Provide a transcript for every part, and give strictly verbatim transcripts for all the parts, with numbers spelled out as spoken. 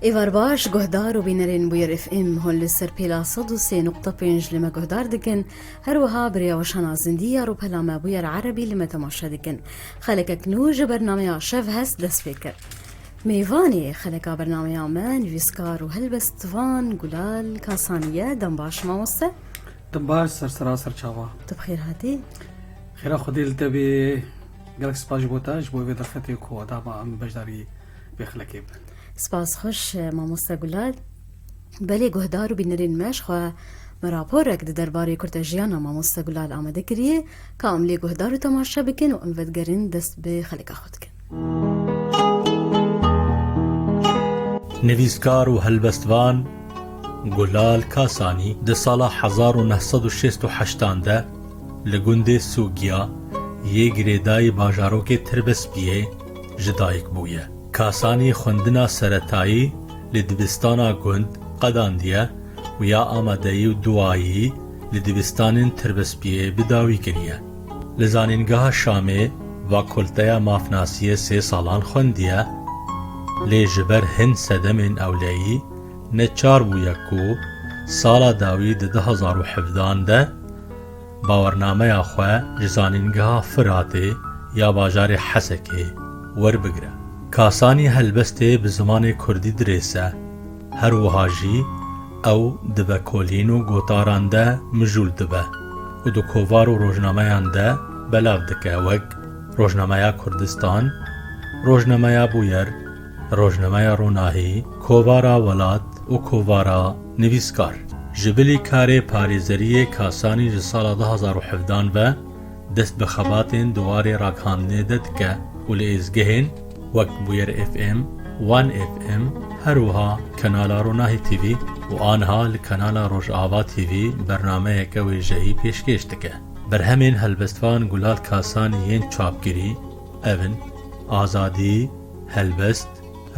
Êvar baş, guhdar û bînerên Bûyer F M, hûn li ser pêla sed û sê nokta pênc li me guhdar dikin, her wiha bi rêya weşana zindî ya rûpela me Bûyer Erebî li me temaşe dikin. Xelekek nû ji bernameya Şev Hest dest pê kir. Mêvanê xeleka bernameya me nivîskar û helbestvan Gulal Kasanî ye. Dem baş mamoste. Dem baş, ser sera ser çava. Tu bi xêr hatî. Xêra Xwedê li te bê. Gelek spas ji bo te, ji bo vê derfetê ku da me em beşdarî vê xelekê bin. Spas xweş, mamoste Gulal. Belê guhdar û bînerên me ji xwe me raporek di derbarê kurtejiyana mamoste Gulal amade kiriye, ka em lê guhdar û temaşe bikin û em vedigerin dest bi xeleka xwe dikin. Nivîskar û helbestvan Gulal Kasanî di sala hezar û neh sed û şêst û heştan de li gundê Sûgiya yê girêdayî bajarokê Tirbespiyê ji dayik bûye. Kasanî xwendina seretayî li dibistana gund qedandiye û ya amadeyî û duayî li dibistanên Tirbespiyê bi dawî kiriye. Li Zanîngeha Şamê Fakulteya Mafnasiyê sê salan xwendiye, lê ji ber hin sedemên ewleyî neçar bûye ku sala dawî di du hezar û hevdan de bawernameya xwe ji Zanîngeha Firatê ya bajarê Hesekê werbigire. Kasanî helbestê bi zimanê kurdî dirêse, her wiha jî ew di vekolîn û gotaran de mijûl dibe û di kovar û rojnameyan de belav dike, wek Rojnameya Kurdistan, Rojnameya Bûyer, Rojnameya Ronahî, Kovara Welat û Kovara Nivîskar. Ji bilî karê parêzeriyê Kasanî ji sala du hezar û hevdan ve dest bi xebatên di warê ragihandinê de dike û li êzgehên wek Bûyer F M, Wan F M, her wiha Kanala Ronahî T V û aniha li Kanala Rojava T V bernameyeke wêjeyî pêşkêş dike. Berhemên helbestvan Gulal Kasanî yên çapkirî ev in: Azadî, Helbest,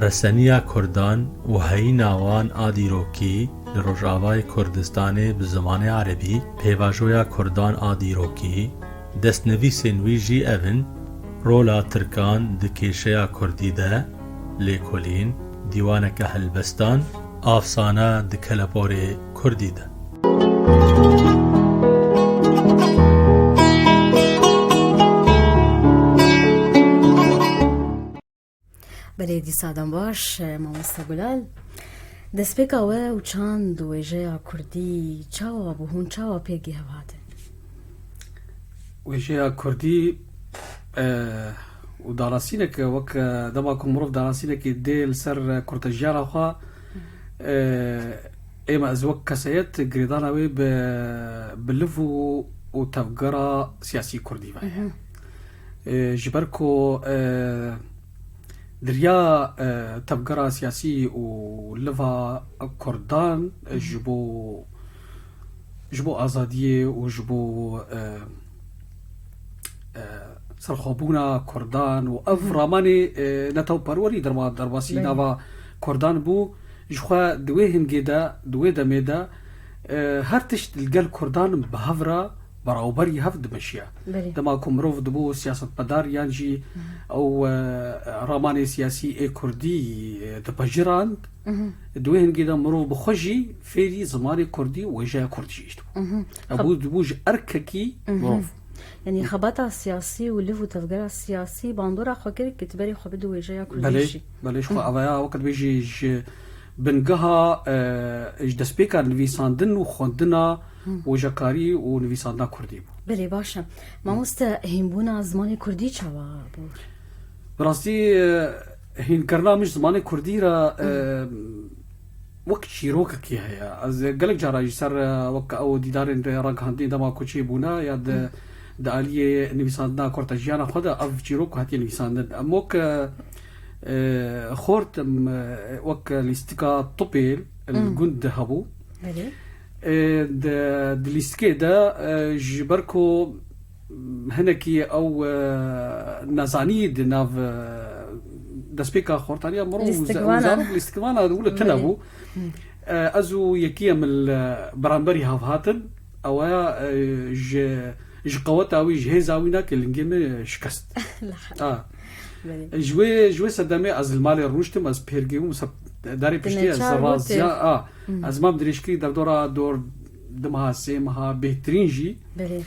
Reseniya Kurdan û Heyîna wan a dîrokî li Rojavayê Kurdistanê bi zimanê erebî, Pêvajoya Kurdan a dîrokî, destnivîsên wî jî ev in: Rola Tirkan di kêşeya kurdî de, Lêkolîn, Dîwaneke helbestan, Afsane di keleporê kurdî de. Belê, dîsa dem baş, mamoste Gulal. Destpêka we û çand û wêjeya kurdî çawa bû? Hûn çawa pêkî hev hatin? Wêjeya kurdî, e, û danasînek, wek, e, dema ku mirov danasînekê dê li ser, e, kurtejiyana xwe, e, ême ez wek kesayet girêdana wê bi, bi liv û, û tevgera siyasî kurdî ve. Mhm. E, ji ber ku, e, di riya, e, tevgera siyasî û liva kurdan, e, Mhm. ji bo, ji bo azadiyê û ji bo, e, e, serxwebûna kurdan û ev Mhm. ramanê, e, netewperwerî derba-, derbasî Belê. nava kurdan bû. Ji xwe di wê hingê de, di wê demê de, e, her tişt li gel kurdan bi hev re, berawberî hev dimeşiya. Belê. Dema ku mirov dibû siyasetmedar yan jî Mhm. ew, e, ramanê siyasî ê kurdî, e, dipejirand, Mhm. di wê hingê de mirov bi xwe jî fêrî zimanê kurdî û wêjeya kurdî jî dibû. Mhm. Ev bû, dibû ji erkekî Mhm. mirov. Yanî xebata siyasî û liv û tevgera siyasî bandora xwe kir ku tu berê xwe bidî wêjeya kurdî Belê, jî. belê, ji xwe Hı. avaya wekî dibêjî ji bingeha, e, ji destpêka nivîsandin û xwendina Hı. wêjekarî û nivîsandina kurdî bû. Belê, baş e. Mamoste, hînbûna zimanê kurdî çawa bû? Bi rastî, e, hînkirina min ji zimanê kurdî re, e, Hı. wek çîrokekî heye. Ez gelek cara jî ser, e, wek ew dîdarên ragihandinê dema ku çêbûne ya di, Hı. di aliyê nivîsandina kurtejiyana xwe de ev çîrok ku hatiye nivîsandin. Em wek, e, e, xort, em, e, wek lîstika topê li Hı. gund de hebû. Belê. E, di, di lîstikê de, e, ji ber ku hinekî ew, e, nezanî di nav, e, destpêka xortariya mirov û ze-, Lîstikvana. û zarok lîstikvana wile tune Belê. bû. Hı. E, ez û yekî em li beramberî hev hatin. Ew ya, e, ji, ji qeweta wî, ji hêza wî nake lingê min şikest. Lehre. A. Belê. Ji wê, ji wê sedemê ez li malê rûniştim, ez pêrgê bûm, se-, Darê piştî ez raziya a. Ez mam dirêjkirî derdora dor di meha, sê meha, bêhtirîn jî. Belê.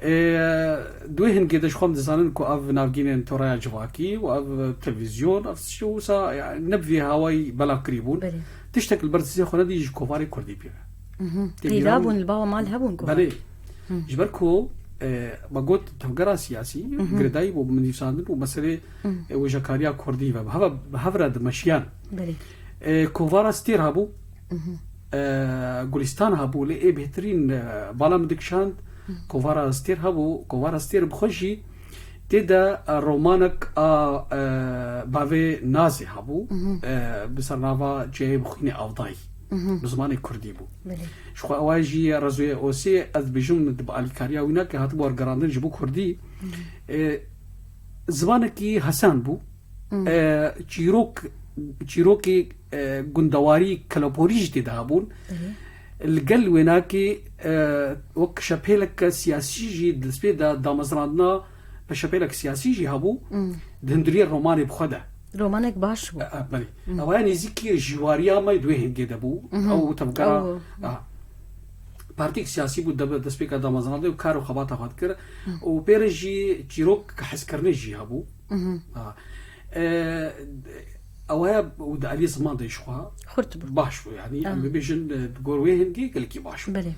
Ê, di wê hingê de ji xwe em dizanin ku ev navgînên toraya civakî û ev televîzyon, ev tiştê wisa, yani, ne bi vî hawayî belav kirî bûn. Belê. Tiştek li ber dizê xwe nedî ji kovarê kurdî pê ve. Mhm. Tê bîra bûn, li bava mal hebûn kovar. Belê. Hı. Ji ber ku, e, me got tevgera siyasî, Mhm. girêdayî bû bi nivîsandin û meselê, Mhm. e, wêjekariya kurdî ve bi hev, bi hev re dimeşiyan. Belê. E, kovara Stêr hebû, Mhm. e, Gulistan hebû, lê ê bêhtirîn, e, bala min dikişand, Mhm. kovara Stêr hebû, kovara Stêr bi xwe jî tê de, e, romanek a, e, bavê Nazê hebû, Mhm. e, bi ser nava Çiyayê Bixwînê Avdayî. Mhm. Bi zimanê kurdî bû. Belê. Ji xwe ewa jî Rezoyê Osê, ez dibêjim, di bi alîkariya wî nake, hatibû wergerandin ji bo kurdî. Mhm. E, zimanekî hesan bû. Mhm. E, çîrok, çîrokê, e, gundewarî, keleporî jî tê de hebûn. Belê. Li gel wênakê, e, wek şepêleke siyasî jî di destpê de damezrandina şepêlek siyasî jî hebû, Mhm. di hundiriyê romanê bi xwe de. Romanek baş bû. E, e, belê. Mhm. Ew ya nêzîkî jîwariya me di wê hingê de bû. Mhm. Ew tevgera, Ew. a, partiyek siyasî bû, debe-, destpêka damezrandê û kar û xebata xwe dikir. Mhm. Û pê re jî çîrok hezkirinê jî hebû. Mhm. A, e, ew heye û di aliyê ziman de jî xwe Xurt bû. baş bû. Yani, em Ah. bibêjin, e, di gor wê hingê gelekî baş bû. Belê.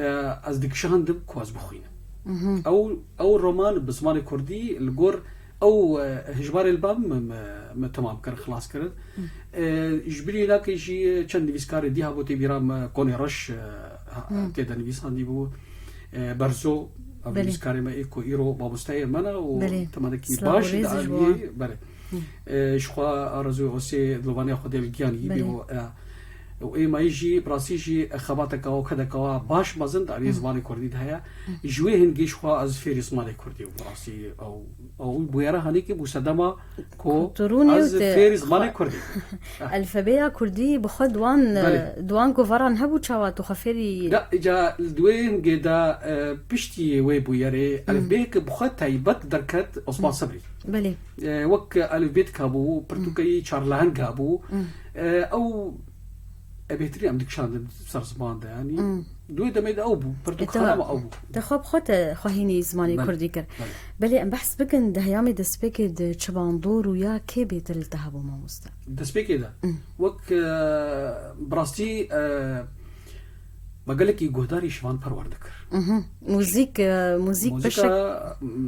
E, ez dikişandim ku ez bixwînim. Mhm. Ew, ew roman bi zimanê kurdî li gor ew, e, hejmarê li ba min me, me, me temam kir, xilas kirin. Hı. E, ji bilî wî nake jî çend nivîskarê dî hebû, tê bîra me Konê Reş, e, ha, Hı. tê de nivîsandî bû. E, Berzo, ev Belê. nivîskarê me ê ku îro mamosteyê me ne û Belê. temanekî Silav û baş rêz di ji aliyê, bo. belê. Hı. E, ji xwe Arezû Osê dilovaniya xwe dê li giyanî Belê. bê û, e, û ê mayî jî, bi rastî jî, e, xebateka û kedeka wa baş mezin di aliyê Hı. zimanê kurdî de heye. Hı. Ji wê hingê ji xwe ez fêrî zimanê kurdî bûm, bi rastî ew, ew bûyera hanîkî bû sedema ku Ku tu rûnê ez û te fêrî zimanê xwe kurdî bûm. Elfebeya kurdî bi xwe di wan, Belê. di wan kovaran hebû çawa tu xwe fêrî Ya, îca li di wê hingê de, e, piştî wê bûyerê, Hmm. elfbêyeke bi xwe taybet derket Osman Hmm. Sebrî. Belê. E, wek elfbêt kabû, pirtûkeyî çarleheng hebû. Hmm. E, ew, e, bêhtirî em dikişandin ser ziman de, yanî. Hmm. Di wê demê de ew bû, pirtûkxana me ew bû. Te xwe bi xwe te xwehînî zimanê Belê. kurdî kir. Belê. Belê, em behs bikin, di heyamê destpêkê de çi bandor û ya kê bêtir li te hebû, mamoste? Destpêkê de. Hmm. Wek, e, bi rastî, e, me gelekî guhdarî Şivan Perwer dikir. Mhm. Muzîk, e, muzîk Muzîka, beşek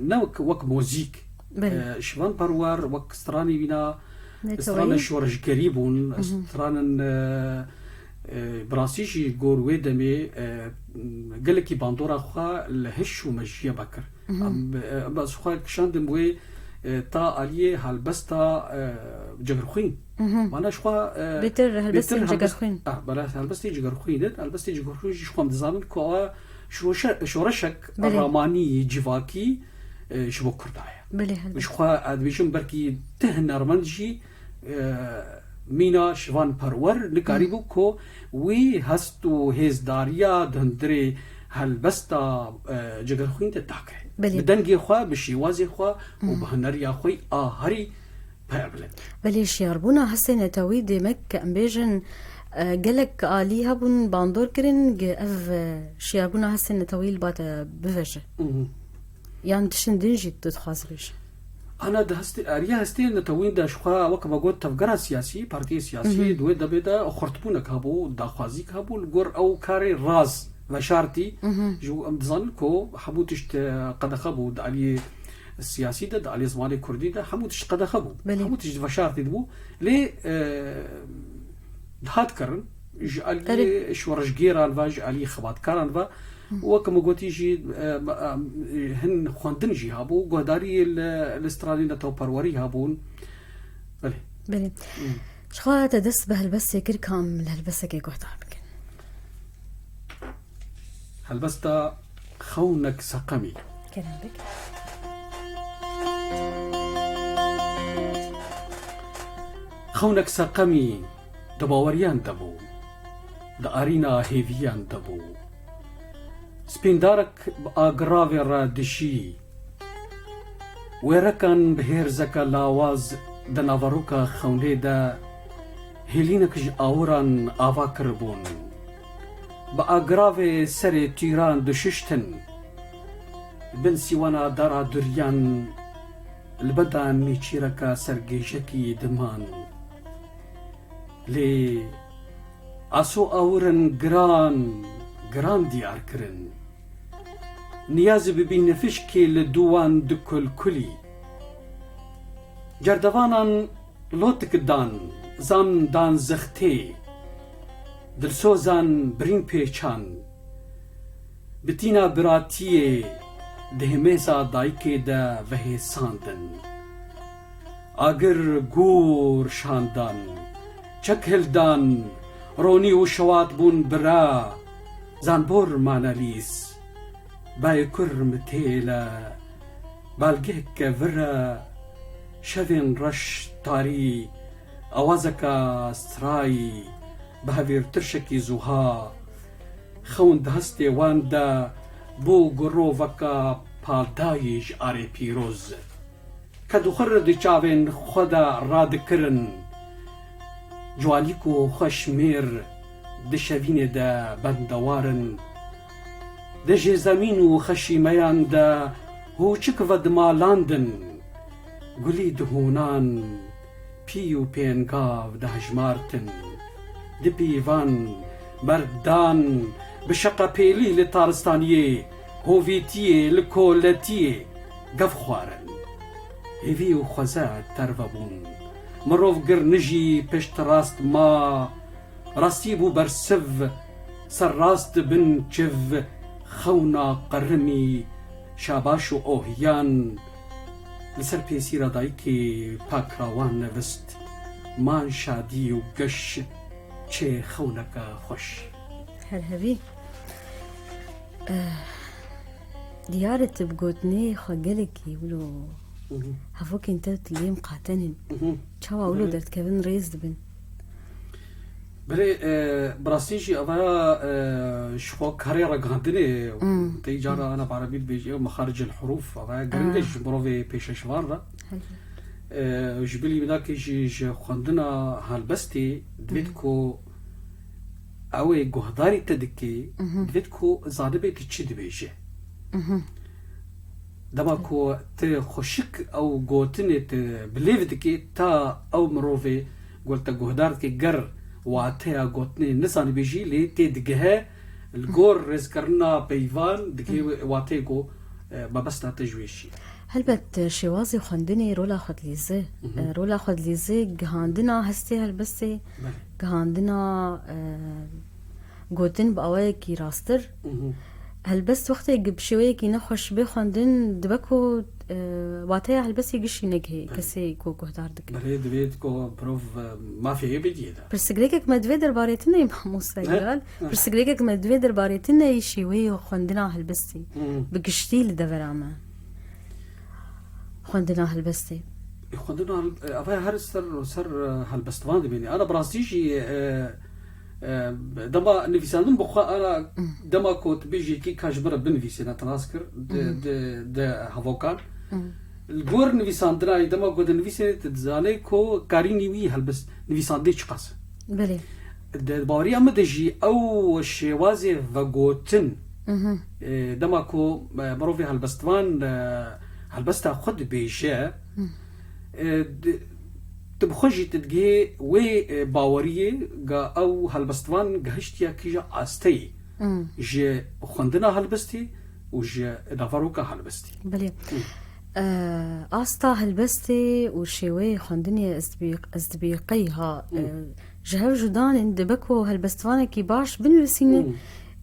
ne wek, wek muzîk. Belê. E, Şivan Perwer wek stranê wîna, Neteweyî. strana şoreşgerî bûn, Mhm. stranin, e, e, bi rastî jî gor wê demê, e, gelekî bandora xwe li hiş û mejiyê me kir. Mhm. Em, em, ez xwe kişandim wê, e, ta aliyê helbesta, e, Cegerxwîn. Mhm. Mana ji xwe, e, Bêtir helbestên bêtir helbest-, Cegerxwîn. Ah, bela helbestê Cegerxwîn in. Helbestê Cegerxwîn jî ji xwe em dizanin ku ew şoşe-, şoreşek Belê. ramanî, civakî, e, ji bo Kurda ye. Belê, helbet. Ji xwe ez dibêjim belkî ti hunermend jî e, mîna Şivan Perwer nikarîbû Hmm. ku wî hest û hêzdariya di hundirê helbesta, e, Cegerxwîn de dakire. Belê. Bi dengê xwe, bi şêwazê xwe û Hmm. bi huneriya xwe a herî pir bilind. Belê, şiyarbûna hestê netewî, demek em bêjin, e, gelek alî hebûn bandor kirin, gi ev, e, şiyarbûna hestê netewî li ba te biveje. Mhm. Yan tiştin din jî tu dixwazî bêjî? Ana di hestê, ariya hestê netewîn de ji xwe wek me got tevgera siyasî, partiyê siyasî, Mhm. di wê demê de xurtbûnek hebû, daxwazîk hebû, li gor ew karê raz veşartî, Mhm. ji em dizanin ku hemû tişt, e, qedexe bû di aliyê siyasî de, di aliyê zimanê kurdî de hemû tişt qedexe bû. Belê. Hemû tişt veşartî dibû. Lê, e, dihat kirin, ji aliyê Erê. şoreşgêran ve, ji aliyê xebatkaran ve, Hı. û wek min gotî jî, e, me, e, hin xwendin jî hebû, guhdariyê li, li stranê netewperwerî hebûn. Belê. Belê. Hı. Ji xwe te dest bi helbestê kir, ka em li helbestekê guhdar bikin. Helbesta Xewnek Seqemî. Kerem bik. Xewnek Seqemî di baweriyan de bû, di arîna hêviyan de bû. Spîndarek bi agiravê re dijî. Wêrekan bi hêrzeke lawaz di naveroka xewnê de Hêlînek ji awiran ava kiribûn. Bi agiravê serê tîran dişiştin. Bin sîwana dara duriyan li benda nêçîreka sergêjekî diman. Lê aso awirin giran, giran diyar kirin. Niyazî bibî nifişkê li dû wan dikulkulî. Cerdevanan lotik dan, zam dan zixtê, dilsozan birîn pêçan, bi tîna biratiyê di hêmêza dayikê de vehêsandin. Agir gûr şandan, çek hildan, ronî û şewat bûn bira, zanbor manelîs. Bayê kur mitêle, balgeheke vir e, şevên reş tarî, awazeka strayî, bi hevîr tirşekî zuha, xewn di hestê wan de bû guroveka paldayî ji arê pîroz. Kedixwir di çavên xwe de radikirin. Ciwanî ku xweş mêr di şevînê de bendewar in. Di jêzemîn û xeşîmeyan de hûçik vedimalandin. Gulî di hûnan, pî û pêngav dihejmartin. Di pîvan, merdan, bi şeqepêlî li taristaniyê, hovîtiyê, li koletiyê gev xwarin. Hêvî û xweze terve bûn. Mirov gir nijî pişt rast ma, rastî bû bersiv, ser rast bin çiv, xewna qerimî, şabaş û ohiyan, li ser pêsîra dayikê pakrawan nivist, man şadî û giş çê xewneke xweş. Her hevî. Eh, diyar e tu bi gotinê xwe gelekî wilo Mhm. hevokên te tu lê miqaten in. Mhm. Çawa wilo Belê. derdikevin rêz dibin? Belê, e, bi rastî jî eva, e, ji xwe karê ragihandinê, Mm. tey cara ana bi erebî dibêjî, ew mexaricil hurûf, eva giring e Ah. ji mirovê pêşeşvan re. Helbet. E, ji bilî binakê jî ji xwendina helbestê divêt Mhm. ku ew ê guhdarî te dike, Mhm. divêt ku zanibe tu çi dibêje. Mhm. Dema ku tu xweşik ew gotinê tu bi lêv dikî, ta ew mirovê ku li te guhdar dike, ger wateya gotinê nizanibî jî, lê tê digihe li gor rêzkirina peyvan, digihê wateyê ku, e, mebesta te ji wê jî. Helbet, e, şêwazê xwendinê rola xwe dilîze. Mhm. E, rola xwe dilîze gihandina hestê helbestê, Belê. gihandina, e, gotin bi awayekî rasttir. Mhm. Helbest wextê bi şêweyekî nexweş bê xwendin, dibe ku, e, wateya helbestê gişî negihê Belê. kesê ku guhdar dike. Belê, divêt ku mirov, e, mafê wê bidiyê de. Pirsgirêkek me divê derbarê tune ye, mamoste Ne? Hilal. Ne? Pirsgirêkek me divê derbarê tune ye şêweyê xwendina helbestê. Mhm. Bi giştî li devera me. Xwendina helbestê. E, xwendina hel-, e, ava her ser, ser, e, helbestvan dibînî. Ana bi rastî jî, e, e, dema nivîsandin bi xwe, ana Mm. dema ku tu bêjî yekî ka ji min re binivîsê, ne te nas kir, di, Mm. di, di hevokan. Mm. Li gor nivîsandina yê dema ku dinivîsê, tu dizanî ku karînî wî helbest, nivîsandê çiqas e. Belê. Di baweriya min de jî ew şêwazê vegotin, Mhm. e, dema ku, e, mirovê helbestvan, e, helbesta xwe dibêje, Mhm. e, di, tu bi xwe jî tu digihê wê, e, baweriyê ga ew helbestvan gihiştiye kîja asteyê Mhm. ji xwendina helbestê û ji naveroka helbestê. Belê. Mhm. E, asta helbestê û şêweyê xwendinê ez dibî-, ez dibî qey ha, e, Mhm. ji hev judan in, dibe ku helbestvanekî baş binivîsîne, Hmm.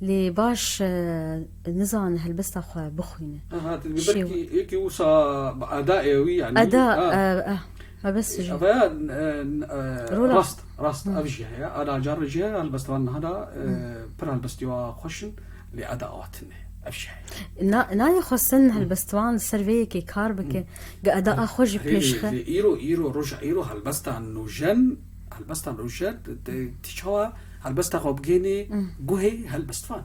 lê baş, e, nizane helbesta xwe bixwîne. Aha, tu Şêw- belkî yekî wisa bi eda ewî, yani, Eda, ha. e, e, me bes ji. Eva ya, e, e, Rola. rast, rast, Hmm. ev jî heye. Eda car jî heye, helbestvan niha da, e, Hmm. pir helbestî wa xweş in, lê eda awa tune. Ev jî heye. Na-, nayê xwestin Hmm. helbestvan li ser vê yekê kar bike, Hmm. ge eda a xwe jî Hê, pêşxe. lê îro, îro, roja îro helbesta nûjen Helbesta nûjen, te, te çawa helbesta xwe bigihînî Mm. guhê helbestvan.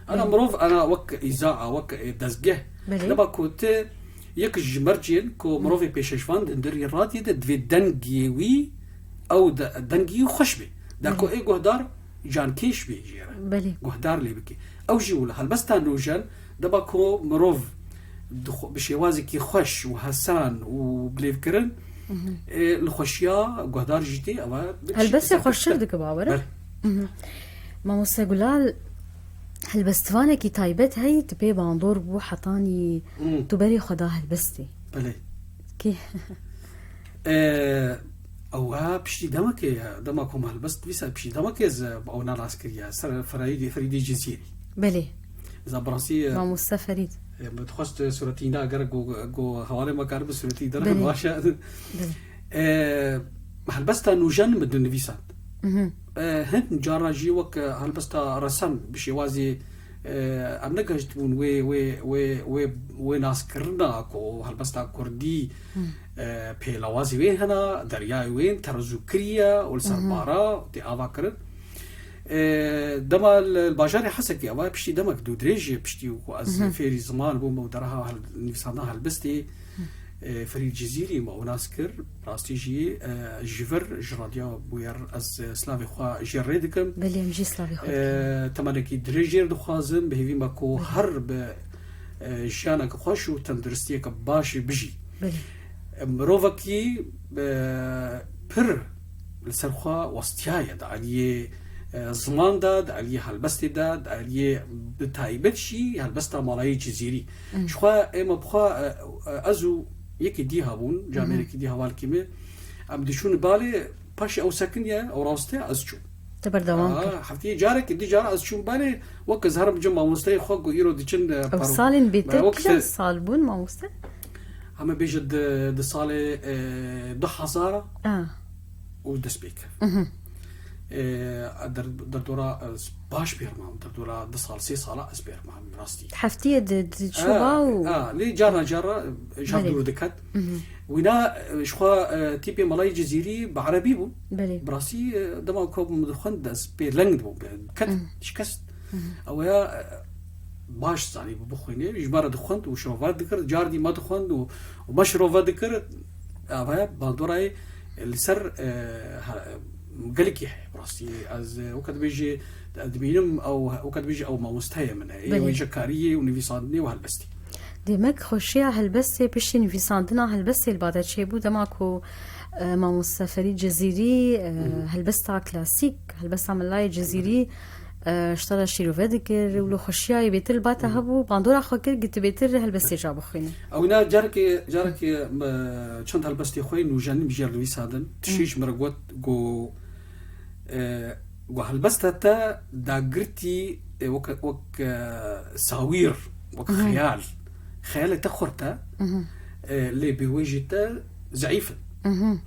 Ana Mm. mirov, ana wek îza, wek, e, dezgeh. Belê. Dema ku te yek ji mercên ku Mm. mirovê pêşeşvan di hundirî radiyê de divê dengê wî ew de-, dengî xweş bê. Der ku ê guhdar cankêş bê jê re. Belê. Guhdar lê bike. Ew jî wila helbesta nûjen dema ku mirov dixwe-, bi şêwazekî xweş û hesan û bilêvkirin, ê, li xweşiya guhdar jî tê, ew e bir şey Helbestê kısa xweştir kısa. dike, bawer e? Belê. Mamoste Gulal, helbestvanekî taybet heyî, tu pê bandor bû hetanî Hmm. tu berê xwe da helbestê. Belê. Kê? Ee, ew ha piştî demekê, dema ku me helbest dîsa piştî demekê ez bi ew nas kiriye. Ser Ferîdê, Ferîdê Cizîrî. Belê. Za bi rastî, e, Mamoste Ferîd. E, min dixwest suretî na ger ku, ku hevalê me karibe suretî derxin Belê. baş e. Belê. E, helbesta nûjen min dinivîsand. Mhm. E, hin cara jî wek, e, helbesta resen bi şêwazê, e, em negehiştibûn wê, wê, wê, wê, wê naskirina ku helbesta kurdî, Hmm. e, pêlawazî wê hena, deryayê wê terezû kiriye û li ser Mhm. bara tê ava kirin. E, dema li, li bajarê Hesekê, ev piştî demek dû dirêj e, piştî ku ez Mhm. fêrî ziman bûm û dereha hel-, nivîsandina helbestê, e, Ferîd Cizîrî me û nas kir. Rastî jî, e, ji vir ji radyoya bûyer ez, e, slavê xwe jê rê dikim. Belê, em jî slavê xwe E, dikin. Temenekî dirêj jê re dixwazim, bi hêvî me ku Belê. her bi, e, jiyaneke xweş û tenduristiyeke baş bijî. Belê. E, mirovekî, e, pir li ser xwe westiyaye di aliyê, e, ziman de, di aliyê helbestê de, di aliyê bi taybet jî helbesta malayê Cizîrî. Hmm. Ji xwe ê me bi xwe, e, e, ez û yekî dî hebûn, Hı hı. camêrekî dî hevalkî me, em diçûn balê, paşê ew sekiniye, ew rawestiye, ez çûm. Te berdewam Aa, kir. Heftiyê carekê, dî cara ez çûm balê, wek ez herim cem mamosteyê xwe ku îro diçin, e, Ew paro-, salên bêtir wek kîjan te- sal bûn, mamoste? Heme bêje di, di salê, e, du hezar Ah. û dest pê kir. Mhm. E, der, derdora, e, baş bêr mam, derdora du sal, sê sala ez bêr mam, rastî. Heftiyê di, di çûba Ah, û ah, lê cara cara, e, ji hev Belê. dûr diket. Mhm. Wîna, e, ji xwe, e, tîpê Melayê Cizîrî bi erebî bû. Belê. Bi rastî, e, dema ku min dixwend ez pê leng dibûm, ket, Mhm. şikest. Mhm. Ew ya, e, baş zanî bû bixwînê. Ji me re dixwend û şirove dikir. Car dî me dixwend û, û me şirove dikir. Ev e bandorayê li ser, e, ha-, gelekî heye. Bi rastî ez, e, weke dibêjî, ez dibînim ew, weke dibêjî ew mamosteyê min e. Ê Belê. wêjekariyê û nivîsandinê û helbestê. Demek xweşiya helbestê piştî nivîsandina helbestê li ba te çêbû, dema ku, e, mamoste Ferîd Cizîrî, e, Hı hı. helbesta klasîk, helbesta Melayê Cizîrî, Hı hı. e, ji te re şîrove dikir û Hı hı. li xweşiya wê bêtir li ba te Hı hı. hebû, bandora xwe kir, ku tu bêtir helbestê ca bixwînî. Ew na carekê, carekê, e, çend helbestê xwe yê nûjen min jê re nivîsandin. Hı. Tiştê ji min re got, got, e, Ku helbesta te dagirtî, e, wek, wek, e, sawîr, wek Mhm. xeyal. Xeyalê te xurt e, Mhm. e, lê bêwêjê te zeîf in. Mhm.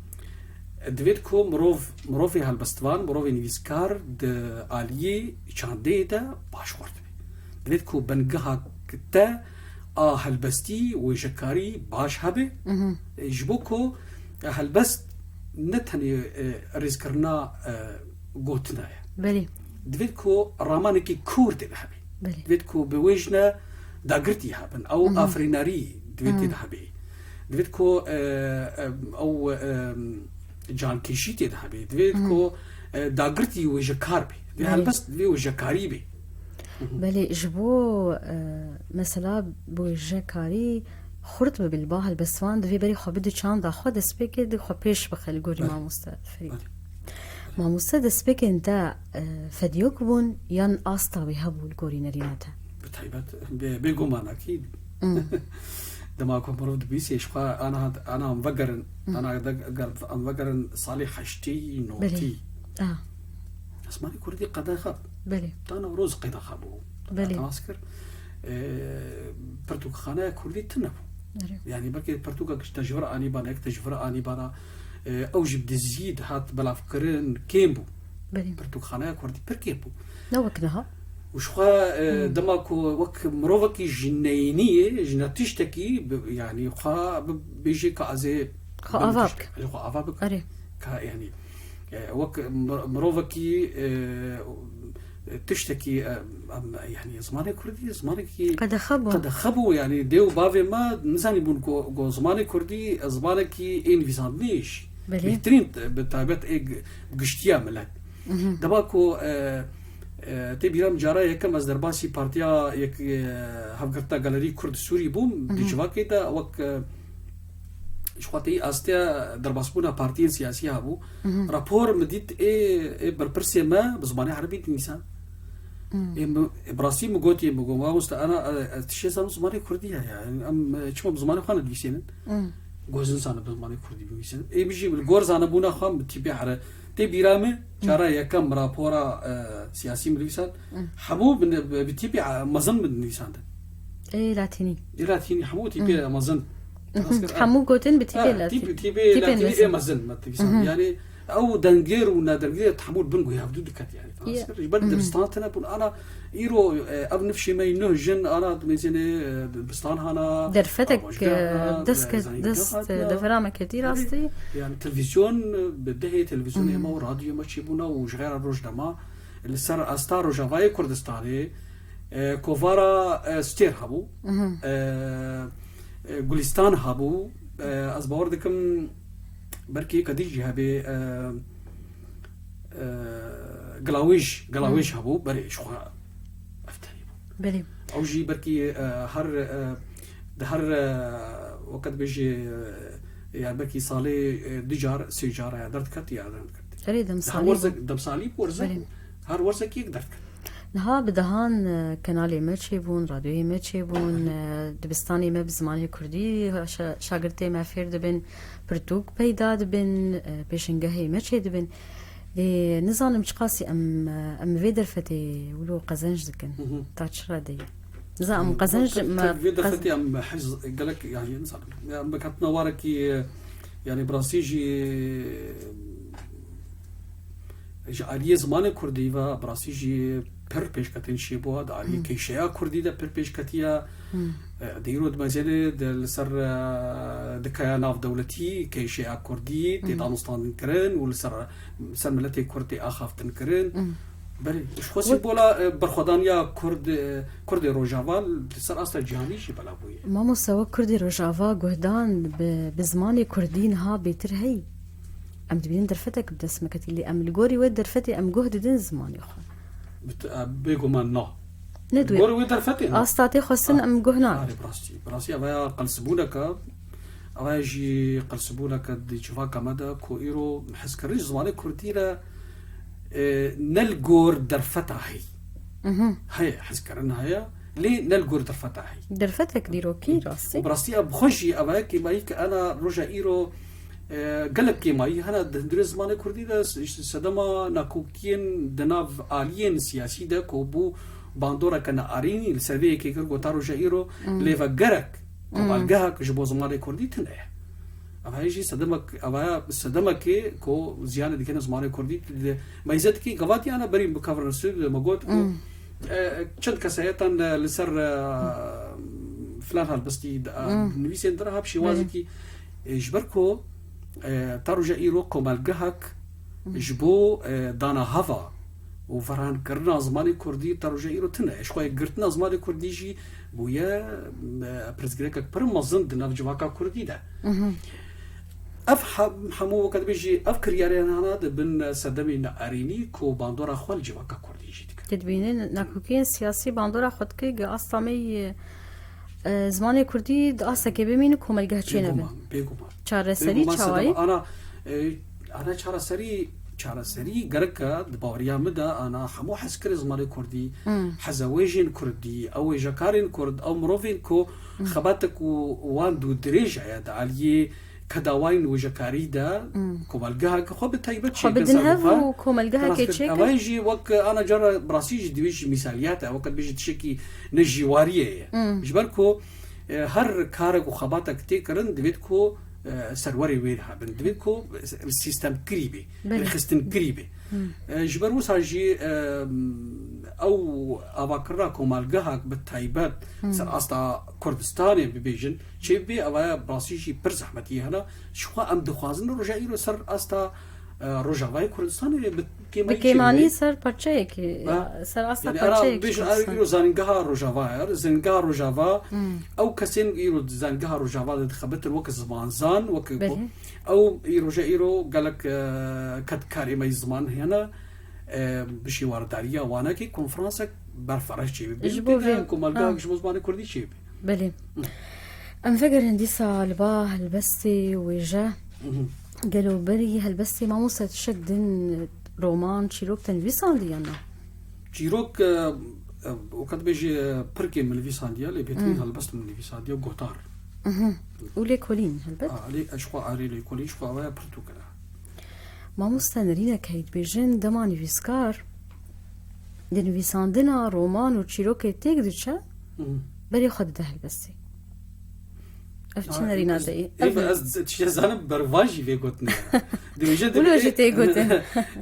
Divêt ku mirov, mirovê helbestvan, mirovê nivîskar di aliyê çandeyê de baş xurt be. Divêt ku bengeha te a helbestî, wêjekarî baş hebe. Mhm. E, ji bo ku helbest ne tenê, e, rêzkirina, e, gotina ye. Belê. Divêt ku ramanekî kûr tê de hebe. Belê. Divêt ku bi wê jine dagirtî hebin. Ew Mhm. afirînerî divêt tê Mhm. de hebe. Divêt ku, e, e, ew, e, cankêşî tê de hebe. Divêt Mhm. ku, e, dagirtî wêjekar be. Divê Belê. helbest divê wêjekarî be. Mhm. Belê, ji bo, e, mesela bi wêjekarî xurt bibe li ba helbestvan, divê berê xwe bide çanda xwe, destpêkê di xwe pêş bixe li gorî Belê. mamoste Ferîd. Belê. Mamoste, destpêkên te, e, fediyok bûn yan asta wê hebû li gorî nerîna te? Bi taybet, bê, bêguman akîd. Hmm. Dema ku mirov dibîsê ji xwe ana, ana em vegerin, Hmm. ana de, ger em vegerin salê heştî, notî. Belê. Ah. Zimanê kurdî qedexe bû. Belê. Dana roz qedexe bû. Belê. Temas kir. E, pirtûkxaneya kurdî tune bû. Erê. Yani belkî pirtûkek ji te ji vir anî bana, yek te ji vir anî bana, e, ew jî bi dizî dihat belavkirin, kêm bû. Belê. Pirtûkxaneya kurdî pir kêm bû. Ne wek niha. Û ji xwe, e, Hmm. dema ku wek mirovekî ji neyîniyê, ji ne tiştekî, bi, yani xwe bibêjê ka ez ê Xwe bim ava tişt-, bike. ez ê xwe ava bikim. Erê. Ka, yani, e, wek mir-, mirovekî, e, tiştekî, e, em, yani, zimanê kurdî, zimanekî Qedexe bû. qedexe bû, yani, dê û bavê me nizanîbûn ku, ku zimanê kurdî, zimanekî ê nivîsandinê ye jî. Belê. Bêhtirîn, bi taybet ê g-, giştiya milet. Dema ku, e, e, tê bîra min cara yekem ez derbasî Partiya Yek-, e, Hevgirtina Gelerî Kurd Sûrî bûm, di civakê de wek, e, ji xwe tê astiya derbasbûna partiyên siyasî hebû. Rapor min dît ê, ê berpirsê me bi zimanê erebî dinivîsan. Ê, mi, ê, bi rastî min gotiye, min got, "Mamoste, ana, e, e, tiştê zanim zimanê kurdî ye ya. Em, e, çima bi zimanê xwe nedivîsênin?" Gotin zanim bi zimanê kurdî bivîsînin. Ê, min jî li gor zanebûna xwe min tîpê here. Tê bîra min, cara yekem rapora, e, siyasî min nivîsand. Hemû bi, bi, bi tîpê, e, mezin min nivîsandin. Ê latînî. Ê latînî, hemû tîpê mezin. Hemû gotin bi tîpê latînî. Tîpê, tîpê latînî ê mezin min nivîsand. Yani, ew dengêr û nedengêr hemû li bin guhê hevdû diket yani. Ji ber dibistan tune bûn. Ana îro, e, ev nifşê me yî nuh jin ana dimêzênê, e, dibistan hana, derfetek, e, dest, e, devera me ketî rastî. Yani televîzyon, e, bi dehê televîzyonê me û radyoyê me çêbûna û ji xêra roj dema li ser asta Rojavayê Kurdistanê, e, kovara, e, Stêr hebû. E, e, Gulîstan hebû. E, ez bawer dikim belkî yeka dî jî hebe, e, e, Gilawêj, Gilawêj hebû, berê ji xwe ev tenê bû. Belê. Ew jî belkî, e, her, e, di her, e, weke dibêjê, e, yani belkî salê, e, du car, sê car ya derdiket ya derdiket. Erê, demsalî bû. Her werzek, demsalî bû, werzek bû. Belê. Her werzek yek derdiket. Niha bi dehan, e, kenalê me çêbûn, radyoyê me çêbûn, e, dibistanê me bi zimanê kurdî, şa-, şagirtê me fêr dibin, pirtûk peyda dibin, e, pêşengehê me çêdibin. Lê nizanim çiqasî em, e, em vê derfetê wilo qezenc dikin. Ta çi redeyê? Nizanim em qezenc, me vê derfetê em hez gelek, yani nizanim. Ya, em bi ketina warekî, e, yani bi rastî jî, e, Ji aliyê zimanê kurdî ve bi rastî jî pir pêşketin çêbû, di aliyê keyşeya kurdî de pir pêşketiye. E, di îro di mezênê de li ser, e, dikeya navdewletî keyşeya kurdî tê danûstandinkirin û li ser, ser miletê kurd tê axaftinkirin. Belê, ji xwe sîmbola, e, berxwedaniya kurd, e, kurdê Rojava li ser asta cîhanî jî belav bûye. Mamoste, wek kurdê Rojava guhdan bi, bi zimanê kurdî niha bêtir heyî? Em dibînin derfetek bi dest me ketî, lê em li gorî wê derfetê em guh didin zimanê xwe. Bêguman na. Ne duyê. Li gorî wê derfetê na. Asta tê xwestin em guh nadin. Arê, bi rastî, bi rastî ev ya qelsibûneke, ev ya jî qelsibûneke di civaka me de ku îro hezkirin ji zimanê kurdî re, e, ne li gor derfeta heyî. Heye, hezkirin heye, lê ne li gor derfeta heyî. Derfetek dîrokî rastî. Û bi rastî ev bi xwe jî ev ya kêmayî ke ana roja îro, e, gelek kêmayî hene di hundirê zimanê kurdî de, s-, sedema nakokiyên di nav aliyên siyasî de ku bû bandoreke nearînî li ser vê yekê kir, ku ta roja îro lê ve gerek komelgehek ji bo zimanê kurdî tune ye. Ev heye jî sedemek, ev heye sedemekê ku ziyanê dikene zimanê kurdî, di meyzetikî gevatiyane berî bi kevresû me got ku, e, çend keseyetan, e, li ser, e, filan helbestî, e, nivîsên din hap şêwazekî, e, ji ber ku, e, ta roja îro komelgehek ji bo, e, dana heva û verankirina zimanê kurdî ta roja îro tune. Ji xwe girtina zimanê kurdî jî bûye, e, pirsgirêkek pir mezin di nav civaka kurdî de. Ev hem-, hemû weke dibêjî, ev kiryarên hana di bin sedemê neerênî ku bandora xwe li civaka kurdî jî dike. Te dibîne nakokiyên siyasî bandora xwe dike, gi asta me yê, e, zimanê kurdî di astekê bimîne komelgeh çênebe. Bêguman, bêguman. Çareserî çawayî? Bêguman sedema ana, e, ana çareserî, çareserî gerek e di baweriya min de ana hemû hezkirê zimanê kurdî, hezewêjên kurdî, ew wêjekarên kurd, ew mirovên ku xebatek û wan dû dirêj heye di aliyê kedawayên wêjekarî de, komelgeheke xwe bi taybet çêkin. Xwe bidin hev û komelgehekê çêkin. Ew jî wek ana cara bi rastî jî divê jî mîsaliyat e, weke dibêjî tiştekî ne jîwariyê ye. Ji ber ku, e, her karek û xebatek tê kirin divêt ku, e, serwerê wê hebin. Divêt ku sîstemkirî bê, rêxistinkirî bê. E, ji ber wisa jî, e, ew avakirina komelgehek bi taybet ser asta Kurdistanê bibêjin, çêbibê, ev ya bi rastî jî pir zehmetî hene. Ji xwe em dixwazin roja îro ser asta, e, Rojavayê Kurdistanê bi kêmanî Bi kêmanî çêdibê. ser parçeyekî, Ha. ser asta Yani, era parçeyekî bêjin, Kurdistan. era îro zanîngeha Rojava ye, zanîngeha Rojava, Hmm. ew kesên îro zanîngeha Rojava de dixebitin wek zimanzan, wek Belê. ew îroje îro gelek, e, kedkarê me yî ziman hene, e, bi şêwardariya wanekî konferansek berfereş çêbî. Ji bo Tê de vê. komelgehek Ha. ji bo zimanê kurdî çêbî. Belê. Em vegerin dîsa li ba helbestê wêje. Mhm. Gelo berî helbestê mamoste tişek din roman, çîrok te nivîsandî yan na? Çîrok, e, e, weka dibêjî, e, pirkê min nivîsandiye, lê bêhtirîn helbest min nivîsandiye, gotar. Mhm. Û lêkolîn helbet. A, lê ez ji xwe erê lêkolîn ji xwe ew pirtûk e. Mamoste nerînek heye dibêjin dema nivîskar di nivîsandina roman û çîrokê têk diçe, Mhm. berê xwe dide helbestê. Ev çi Ha, nerîna ez- de ye? Ê, Ev ez tiştê zanim bervan jî vê gotinê. Dibêje Wilo jî tê gotin.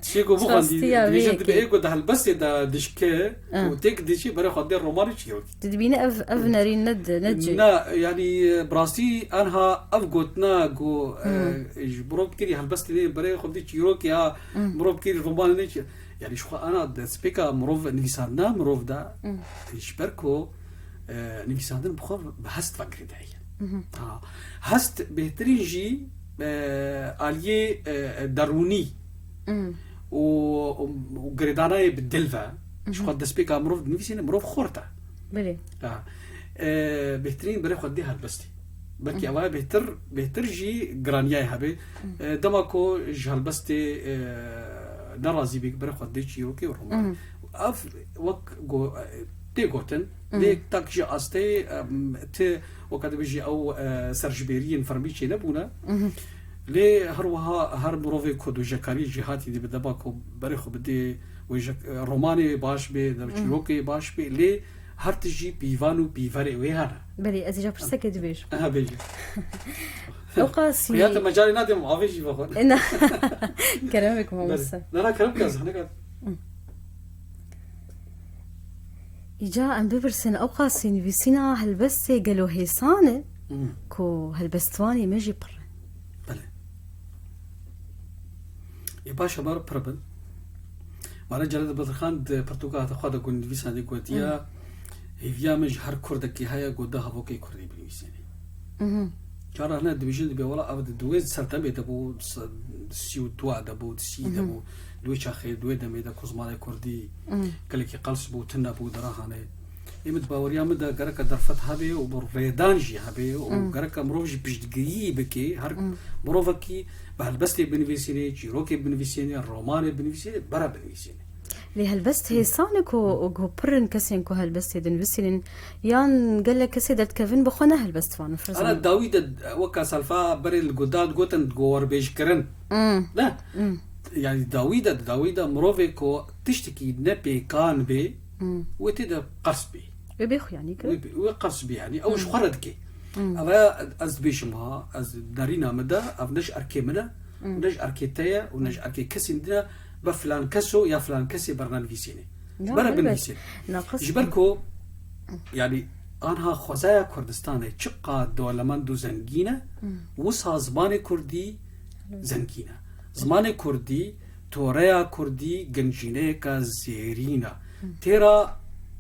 Tiştê ku bixwendî, Rastiya vê dibêje yekê. dibê ê ku di helbestê de dişke Ha. û têk diçî, berê xwe dê roman û çîrokî. Tu dibîne ev, ev nerîn ne di, ne cê. Na, yanî, e, bi rastî anha ev gotina ku, e, ji mirov bikirî helbestê nê berê xwe bidî çîrokê ya, mirov bikirî romanê nê çi-, yanî ji xwe ana destpêka mirov nivîsandina mirov de, ji ber ku, e, nivîsandin bi xwe bi hest ve girêdayî ye. Ha, hest bêhtirîn jî, e, aliyê, e, derûnî û, û, û girêdanayê bi dil ve, ji xwe destpêka mirov dinivîsîne, mirov xort e. Belê. Ha. E, bêhtirîn berê xwe dê helbestî. Belkî ev bêhtir, bêhtir jî giraniyayê hebe. E, dema ku ji helbestê, e, nerazî bî, berê xwe dê çîrokê û roman. Ev wek go-, e, tê gotin, lê tak ji astê, em, ti weka dibêjî ew, e, serjibêriyên fermî çênebûne. Lê her wiha her mirovê ku di wêjekariyê jî hatî dibe dema ku berê xwe bidê wêje-, e, romanê baş bê, de çîrokê baş bê, lê her tişt jî pîvan û pîverê wê hene. Belê, ez ê pirsekê dibêjim. Aha, bêje. Ew qasî. Xuya te mecalê nadê, min avê jî vexwe. Na. Kerem bik mamoste. Nara kerem ke zehne kat. Îca em bipirsin, ew qasî nivîsîna helbestê gelo hêsan e Hmm. ku helbestvanê me jî pir in? Belê. Ê baş e, me re pir bin. Mare Celal Bedirxan di pirtûka xwe de ku nivîsandî gotiye, hêviya min ji her kurdekî heye ku da hevokê kurdî binivîsînê. Mhm. Cara hine dibêjin, dibê wela ev di wê sertemê de bû, di se-, di sî û dua de bû, di sî de bû, di wê çaxê, di wê demê de ku zimanê kurdî gelekî qels bû, tune bû, dirahanê. Ê min di baweriya min de gereke derfet hebe û bi rêdan jî hebe û gereke mirov jî piştgiriyî bike. Her mirovekî bi helbestê binivîsînê, çîrokê binivîsînê, romanê binivîsînê, bere binivîsînê. Lê helbest hêsan e ku, ku pir in kesên ku helbestê dinivîsînin, yan gelek kesê derdikevin bi xwe ne helbestvan in, Firzan? Ana dawî de weka selfa berê li gudan gotin, gowerbêjkirin. Hmm. Ne? Hmm. Yani dawî de, dawî de mirovê ku tiştekî ne pêkan bê, hmm, wê tê de qers bê. Wê bê xuyanî kir. Wê bê, wê qers bê yani. Ew ji xwe re dike. Hmm. Ev e, ez dibêjim ha, ez derîna min de, ev ne ji erkê min e, hmm, ne ji erkê te ye û ne ji erkê kesên din e, be filan keso ya filan kesê bernenivîsînê. Ya, bere elbet. Binivîsîn. Naqis. Ji ber ku, yani, anha xwezaya Kurdistanê çiqa dewlemend û zengîn e, hmm, wisa zimanê kurdî zengîn e. Zimanê kurdî, toreya kurdî, gencîneyeke zêrîn e. Hmm. Têra,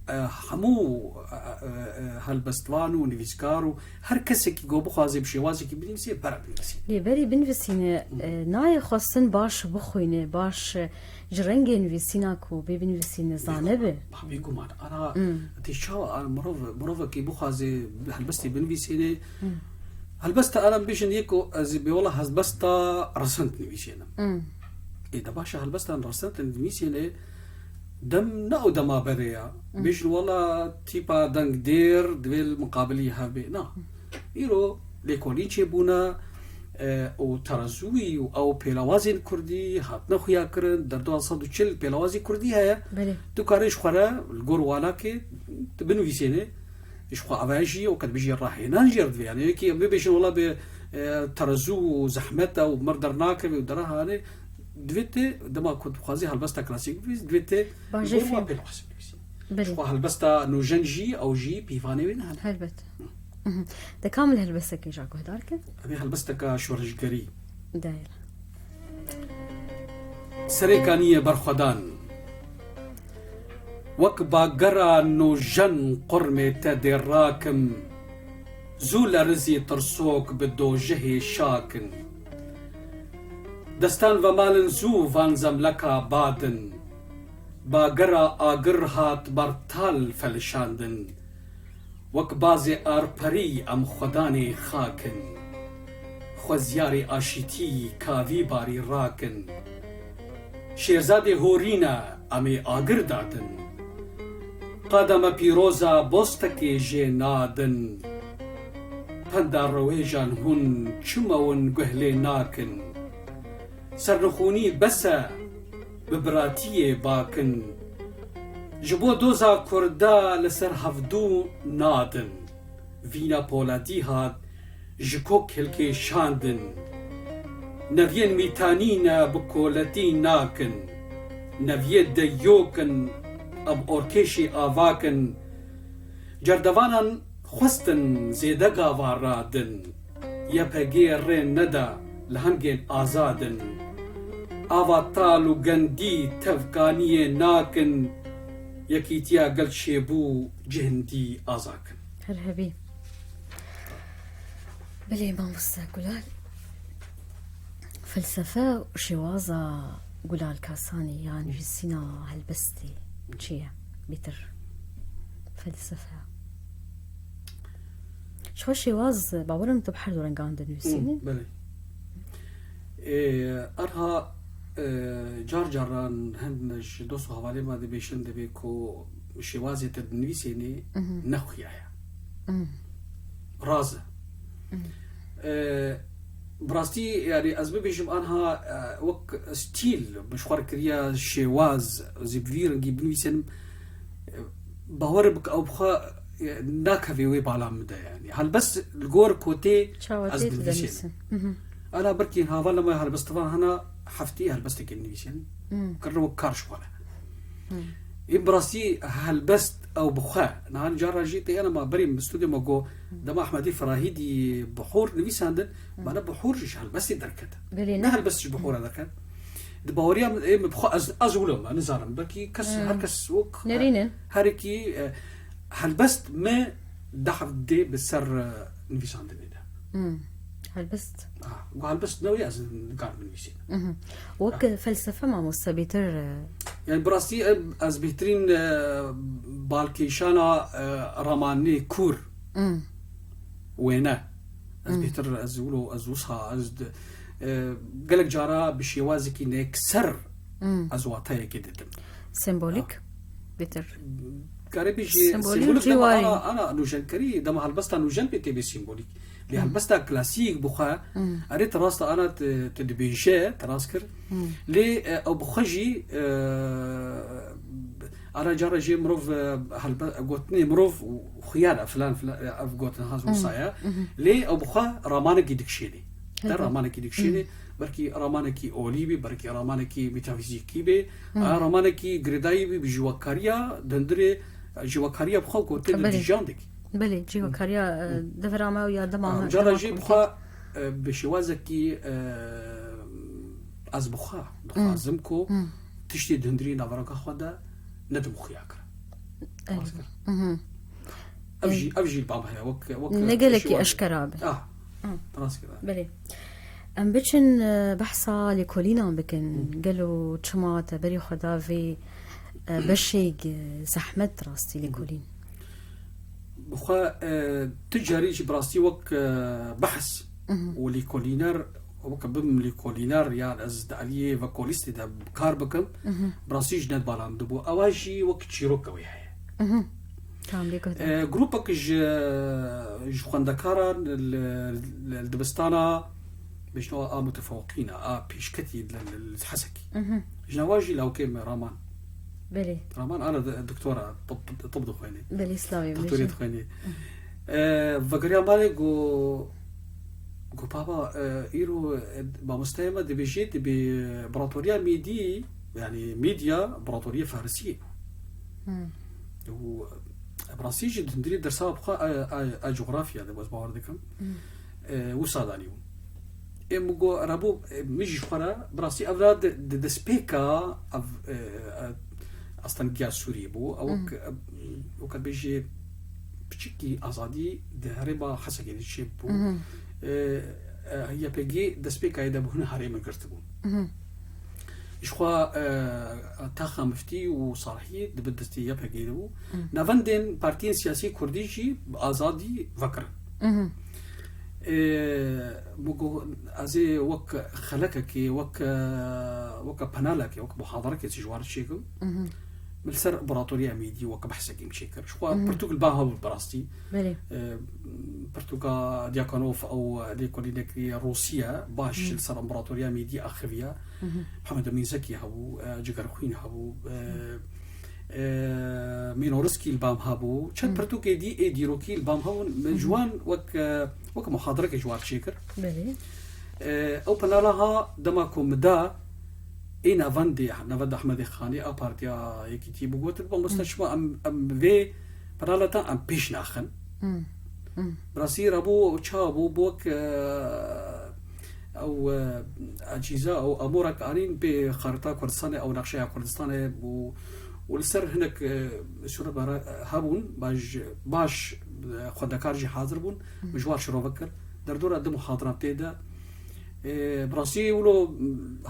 e, hemû, e, e, e, helbestvan û nivîskar û her kesekî ku bixwaze bi şêwazekî binivîsê, bere binivîsê. Lê berî binivîsîne, hmm, e, nayê xwestin baş bixwîne, baş, e, ji rengê nivîsîna ku bê binivîsîne zane be. Bêguman, bêguman. Ana, hmm, tê çawa, ana mirov, mirovekî bixwaze helbestê binivîsîne, hmm, helbesta, ana bêjin yê ku ez ê bê wela helbesta resend nivîsînim. Hmm. Ê de baş e, helbesta resend nivîsîne, dem ne ew dema berê ya. Hmm. Bêjin wela tîpa deng dêr divê li miqabilî hebe. Na. Hmm. Îro lêkolîn çêbûne, e, û terezûyî û ew pêlawazên kurdî hatine xuya kirin, derdowa sed û çil pêlawazî kurdî heye. Belê. Tu karê ji xwe re li gor wanakê tu binivîsênê, ji xwe eve jî, weke dibêjî, rahênan jê re divê. Yani yekî em bibêjin wela bi, e, terezû û zehmet e û mir dernakeve û derahanê, divê tu dema ku dixwazî helbesta klasîk bibî, divê tu li gor wan pêlawaz bibî. Belê. Ji xwe helbesta nûjen jî, ew jî pîvanê wê ne hene. Helbet. Hı. Mhm. De kamil helbestekê ja guhdar ke? Em ê helbesteka şoreşgerî. Dayê. Serê kaniyê berxwedan. Wek bagera nojen qurmê te dê rakim, zû lerizî tirsok bi dojehê şakin. Destan vemalin zû van zemleka badin, bagera agir hat bertal felişandin. Wek bazê arperî em xwedanê xak in. Xweziyarê aşîtî kavî barî rak in. Şêrzadê horî ne em ê agir dadin. Qada me pîroz a bostekê jê nadin. Penda rewêjan hûn çi mewin guh lê nakin. Sernixûnî bes e, bi biratiyê bakin. Ji bo doza Kurda li ser hevdû nadin. Vîna poletî hat, ji kok hilkêşandin. Neviyên mîtanî ne bi koletî nakin. Neviyê deyok in, em orkêşî avak in. Cerdevanan xwestin zêde gava radin. Y P G rê neda li hengên azad in. Ava tal û gendî tevkaniyê nakin. Yekîtiya gel çêbû cihindî azakin. Her hebî. Belê mamoste Gulal. Felsefe û şêwaza Gulal Kasanî ya nivîsîna helbestê çi ye? Bêtir felsefe. Ji xwe şêwaz, bawerim tu bi her du rengan dinivîsînî. Hı, belê. Ê, erha, e, car caran hin ji dost û hevalê me dibêjin, dibê ku şêwazê te dinivîsênê Mhm. ne xuya ye. Mhm. Raz e. Mhm. E, bi rastî, yani ez bibêjim anha, e, wek stîl min ji xwe re kiriye şêwaz, ez ê bi vî rengî binivîsînim, e, bawer bike ew bi xwe, e, nakeve wê bala min de yani. Helbest li gor kotê Çawa ez tê tu dinivîsînim. Dinivîsî? Mhm. Ana birkî hava lema helbestivan hana heftî helbestekê dinivîsînim. Mhm. Kirine wek kar ji xwe re. Mhm. Ê bi rastî helbest ew bi xwe. Niha cara jî tê ena ma berî min stûdyo me got, dema Ehmedî Firahîdî Bihor nivîsandin, Hmm. me ne Bihor jî ji helbestê derket. Belê, ne ne. Helbest ji Bihora derket. Di baweriya min, ê min bi xwe ez, ez wilo me, nizanim. Belkî kes, Hmm. her kes wek, Nerîne. herekî, e, helbest me dehf dê bi ser, e, nivîsandinê de. Hmm. Helbest. Ah, gu helbest ne wê ez nikarim binivîsînim. Mhm. Wek Ah. felsefe mamoste bêtir, e, Yani bi rastî em, ez bêhtirîn, e, balkêşana, e, ramanê kûr Hmm. wêne. Ez Hmm. bêhtir, ez wilo, ez wisa, ez di, e, gelek cara bi şêwazekî nekser Hmm. ez wateyekê didim. Sembolîk? Ah. Bêtir. Karê bêjî Sembolîk sembolîk cî dema warî. ana, ana nûjenkerî, dema helbesta nûjen pê tê bê sembolîk. Lê Hmm. helbesta klasîk bi xwe, Hmm. erê tu rast ana tu, tu dibêje, tu rast kir. Hmm. Lê, e, ew bi xwe jî, e, ana cara jê mirov, e, helbe-, gotinê mirov xuya ne, filan, filan, e, ev gotin ha Hmm. wisa ye. Mhm. Lê ew bi xwe ramanekî dikişênê. Te Helbet. ramanekî dikişênê, Hmm. belkî ramanekî olî bî, belkî ramanekî metafîzîkî bî, Hmm. a ramanekî girêdayî bî, bi jîwekariya, di hundirê jîwekariya bi xwe gotinê Belê. di cîhan de kî. Belê, cîwekariya, e, Hmm. devera me û ya dema Ha, me, cara dema jî bi komkî. xwe, e, bi şêwazekî, e, ez bi xwe dixwazim Hmm. ku Hmm. tiştê di hundirê naveraka xwe de nedim xuya kir. Evet. Rast kir. Mhm. Ev Evet. jî, ev jî li ba me heye, wek, wek Ne gelekî şêwazê. eşkera be. Ah, Hı. rast kir. Belê. Em biçin, e, behsa lêkolînan bikin. Hı. Gelo çima te berî xwe da vê, e, beşêk, e, zehmet rastî Hı hı. lêkolîn? Bi xwe, e, tu carî jî bi rastî wek, e, behs Mhm. û lêkolîner, wek bim lêkolîner yan ez di aliyê vokalîstê de kar bikim, Mhm. bi rastî ji nedbaran dibû. Ewa jî wek çîroka wê heye. Mhm. Tamam, lê guhdar. E, grûpek ji, ji xwendekaran li, li, li dibistana bêjin a mutefewiqîn a, a pêşketî li, li, li Hesekî. Mhm. Ji nava jî lawkê me Raman. Belê. Raman ana di-, doktora tib, tib dixwênê. Belê, slavê Doktorê bêjin. dixwênê. Mhm. E, vegeriya malê got, got, "Baba, e, îro, e, mamosteyê me dibêjê, dibê, e, împaratoriya Mêdî, yani Mîdya, împaratoriya Farisiyê." Hmm. Û, e, bi rastî jî di hundirê dersa xwe, e, e, e, cografya de ez bawer dikim. Hmm. E, wisa danî bû. Ê min got, Rebo, ê, min jî xwe re, bi rastî ev ra di, di destpêka ev, e, e, astengiya Sûriyê bû. Ew wek, e, wek bêjî piçikî azadî di herêma Hesekê de çêbû. E, e, Y P G destpêka yê de bû, hin herêmê girtibû. Ji xwe, e, taxa miftî û salihî di bin destê Y P G de bû. Navendên partiyên siyasî kurdî jî bi azadî vekirin. Ê, min got, ez ê wek xelekekê, wek, e, wek penalekê, wek muhadarekê ji wan çêkim. Min li ser împaratoriya Mêdî wek behsekê min çêkir. Ji xwe pirtûk li ba hebû bi rastî. Belê. E, pirtûka Dyakonov ew lêkolînekî Rûsî ye, baş li ser împaratoriya Mêdî axiviya. Mihemed Emîn Zekî hebû, e, Cigerxwîn hebû, e, e, Mînorskî li bam hebû. Çend pirtûkê dî ê dîrokî li bam hebûn. Min ji wan wek, e, wek muhadirekê ji wan çêkir. Belê. E, ew penala ha dema ku min da ê navendê, navenda Ehmedê Xanê a Partiya Yekîtiyê bû, gotin, mamoste, çima em, em vê penala te em pêş naxin? Bi rastî re bû çawa bû, bû wek, e, ew, e, ecîza, ew amorek anîn pê xarita Kurdistanê, ew nexşeya Kurdistanê bû û li ser hinek, e, sûrebera hebûn, baş, baş, e, xwendekar jî hazir bûn, min ji wan şirove kir. Derdora du muhadiran tê de, e, bi rastî wilo,